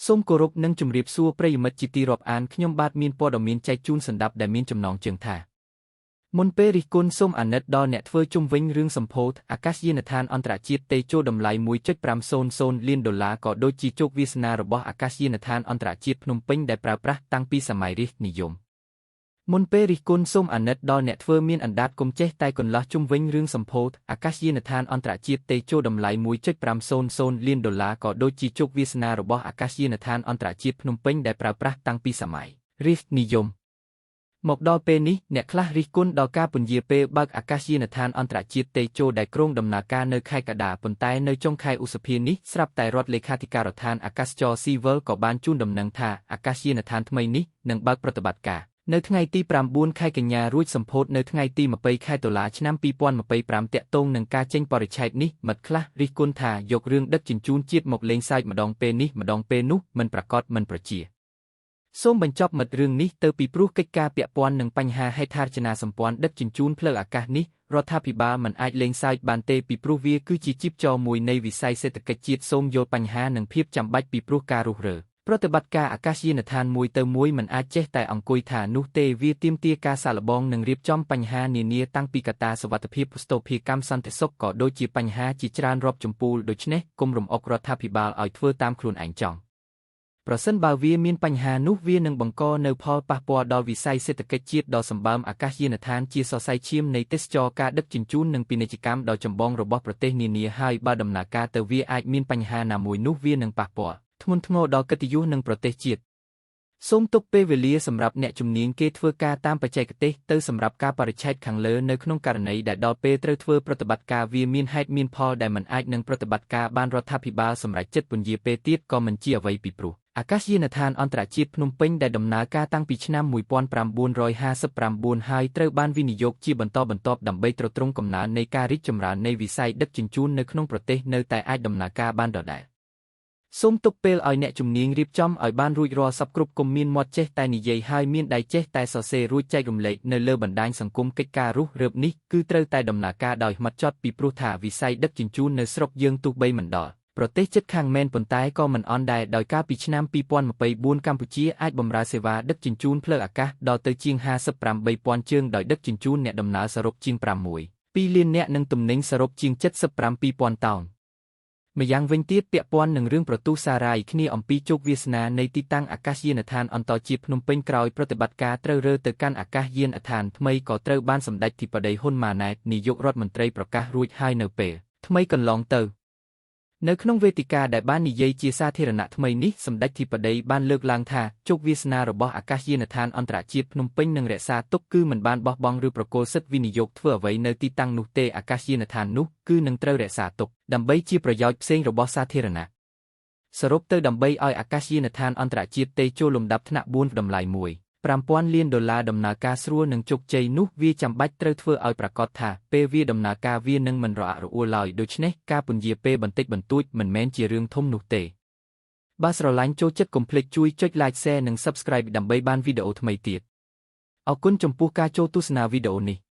សូមគោរពនិងជម្រាបសួរប្រិយមិត្តជាទីរាប់អានខ្ញុំបាទមានព័ត៌មានចែកជូនសម្ដាប់ដែលមានចំណងជើងថាមុនពេលរិះគន់សូមអាណិតដល់អ្នកធ្វើជុំវិញរឿងសម្ពោធអាកាសយានដ្ឋានអន្តរជាតិតេជោតម្លៃ1.500លានដុល្លារក៏ដូចជាជោគវាសនារបស់អាកាសយានដ្ឋានអន្តរជាតិភ្នំពេញដែលប្រើប្រាស់តាំងពីសម័យរាជនិយមមុនពេលរិះគន់សូមអាណិតដល់អ្នកធ្វើមានអណ្ដាតកុំចេះតែកន្លោះជុំវិញរឿងសម្ពោធអាកាសយានដ្ឋានអន្តរជាតិតេជោតម្លៃ1.500លានដុល្លារក៏ដូចជាជោគវាសនារបស់អាកាសយានដ្ឋានអន្តរជាតិភ្នំពេញដែលប្រើប្រាស់តាំងពីសម័យរាជនិយមមកដល់ពេលនេះអ្នកខ្លះរិះគន់ដល់ការពន្យាពេលបើកអាកាសយានដ្ឋានអន្តរជាតិតេជោដែលគ្រោងដំណើរការនៅខែកក្កដាប៉ុន្តែនៅចុងខែឧសភានេះស្រាប់តែរដ្ឋលេខាធិការដ្ឋានអាកាសចរស៊ីវិលក៏បានជូនដំណឹងថាអាកាសយានដ្ឋានថ្មីនេះនឹងបើកប្រតិបត្តិការនៅថ្ងៃទី9ខែកញ្ញារួចសម្ពោធនៅថ្ងៃទី20ខែតុលាឆ្នាំ2025តាក់ទងនឹងការចេញបរិច្ឆេទនេះមិត្តខ្លះរិះគន់ថាយករឿងដឹកជញ្ជូនជាតិមកលេងសើចម្ដងពេលនេះម្ដងពេលនោះមិនប្រាកដមិនប្រជាសូមបញ្ចប់មិត្តរឿងនេះទៅពីព្រោះកិច្ចការពាក់ព័ន្ធនឹងបញ្ហាហេដ្ឋារចនាសម្ព័ន្ធដឹកជញ្ជូនផ្លូវអាកាសនេះរដ្ឋាភិបាលមិនអាចលេងសើចបានទេពីព្រោះវាគឺជាជីពចរមួយនៃវិស័យសេដ្ឋកិច្ចជាតិសូមយល់បញ្ហានិងភាពចាំបាច់ពីព្រោះការរុះរើប្រតិបត្តិការអាកាសយានដ្ឋានមួយទៅមួយមិនអាចចេះតែអង្គុយថានោះទេវាទាមទារការសាកល្បងនិងរៀបចំបញ្ហានានាតាំងពីកត្តាសុវត្ថិភាពស្ថិរភាពកម្មសន្តិសុខក៏ដូចជាបញ្ហាជាច្រើនរាប់ចំពូលដូច្នេះគុំរំអុករដ្ឋាភិបាលឲ្យធ្វើតាមខ្លួនឯងចង់ប្រសិនបើវាមានបញ្ហានោះវានឹងបង្កនូវផលប៉ះពាល់ដល់វិស័យសេដ្ឋកិច្ចជាតិដ៏សម្បើមអាកាសយានដ្ឋានជាសរសៃឈាមនៃទេសចរការដឹកជញ្ជូននិងពាណិជ្ជកម្មដ៏ចម្បងរបស់ប្រទេសនានាហើយបើដំណើរការទៅវាអាចមានបញ្ហាណាមួយនោះវានឹងប៉ះពាល់ធ្ងន់ធ្ងរដល់កិត្តិយសនិងប្រទេសជាតិសូមទុកពេលវេលាសម្រាប់អ្នកជំនាញគេធ្វើការតាមបច្ចេកទេសទៅសម្រាប់ការបរិច្ឆេទខាងលើនៅក្នុងករណីដែលដល់ពេលត្រូវធ្វើប្រតិបត្តិការវាមានហេតុមានផលដែលមិនអាចនឹងប្រតិបត្តិការបានរដ្ឋាភិបាលសម្រេចចិត្តពន្យាពេលទៀតក៏មិនជាអ្វីពីព្រោះអាកាសយានដ្ឋានអន្តរជាតិភ្នំពេញដែលដំណើរការតាំងពីឆ្នាំ1959ហើយត្រូវបានវិនិយោគជាបន្តបន្ទាប់ដើម្បីទ្រទ្រង់កំណើននៃការរីកចម្រើននៃវិស័យដឹកជញ្ជូននៅក្នុងប្រទេសនៅតែអាចដំណើរការបានដដែលសូមទុកពេលឲ្យអ្នកជំនាញរៀបចំឲ្យបានរួចរាល់សព្វគ្រប់កុំមានមាត់ចេះតែនិយាយហើយមានដៃចេះតែសរសេររួចចែករំលែកនៅលើបណ្ដាញសង្គមកិច្ចការរុះរើបនេះគឺត្រូវតែដំណើរការដោយហ្មត់ចត់ពីព្រោះថាវិស័យដឹកជញ្ជូននៅស្រុកយើងទោះបីមិនដល់ប្រទេសជិតខាងមែនប៉ុន្តែក៏មិនអន់ដែរដោយកាលពីឆ្នាំ2024កម្ពុជាអាចបម្រើសេវាដឹកជញ្ជូនផ្លូវអាកាសដល់ទៅជាង 58,000 ជើងដោយដឹកជញ្ជូនអ្នកដំណើរសរុបជាង 6.2 លាននាក់និងទំនិញសរុបជាង 75,000 តោនម្យ៉ាងវិញទៀតពាក់ព័ន្ធនឹងរឿងប្រទុះសារាយគ្នាអំពីជោគវាសនានៃទីតាំងអាកាសយានដ្ឋានអន្តរជាតិភ្នំពេញក្រោយប្រតិបត្តិការត្រូវរើទៅកាន់អាកាសយានដ្ឋានថ្មីក៏ត្រូវបានសម្ដេចធិបតីហ៊ុនម៉ាណែតនាយករដ្ឋមន្ត្រីប្រកាសរួចហើយនៅពេលថ្មីកន្លងទៅនៅក្នុងវេទិកាដែលបាននិយាយជាសាធារណៈថ្មីនេះសម្ដេចធិបតីបានលើកឡើងថាជោគវាសនារបស់អាកាសយានដ្ឋានអន្តរជាតិភ្នំពេញនឹងរក្សាទុកគឺមិនបានបោះបង់ឬប្រគល់សិទ្ធិវិនិយោគធ្វើអ្វីនៅទីតាំងនោះទេអាកាសយានដ្ឋាននោះគឺនឹងត្រូវរក្សាទុកដើម្បីជាប្រយោជន៍ផ្សេងរបស់សាធារណៈសរុបទៅដើម្បីឲ្យអាកាសយានដ្ឋានអន្តរជាតិតេជោលំដាប់ថ្នាក់4តម្លៃ1.5 លានដុល្លារដំណើរការស្រួលនិងជោគជ័យនោះវាចាំបាច់ត្រូវធ្វើឲ្យប្រាកដថាពេលវាដំណើរការវានឹងមិនរអាក់រអួលឡើយដូច្នេះការពន្យាពេលបន្តិចបន្តួចមិនមែនជារឿងធំនោះទេបើស្រឡាញ់ចូលចិត្តកុំភ្លេចជួយចុច Like Share និង Subscribe ដើម្បីបានវីដេអូថ្មីទៀតអរគុណចំពោះការចូលទស្សនាវីដេអូនេះ។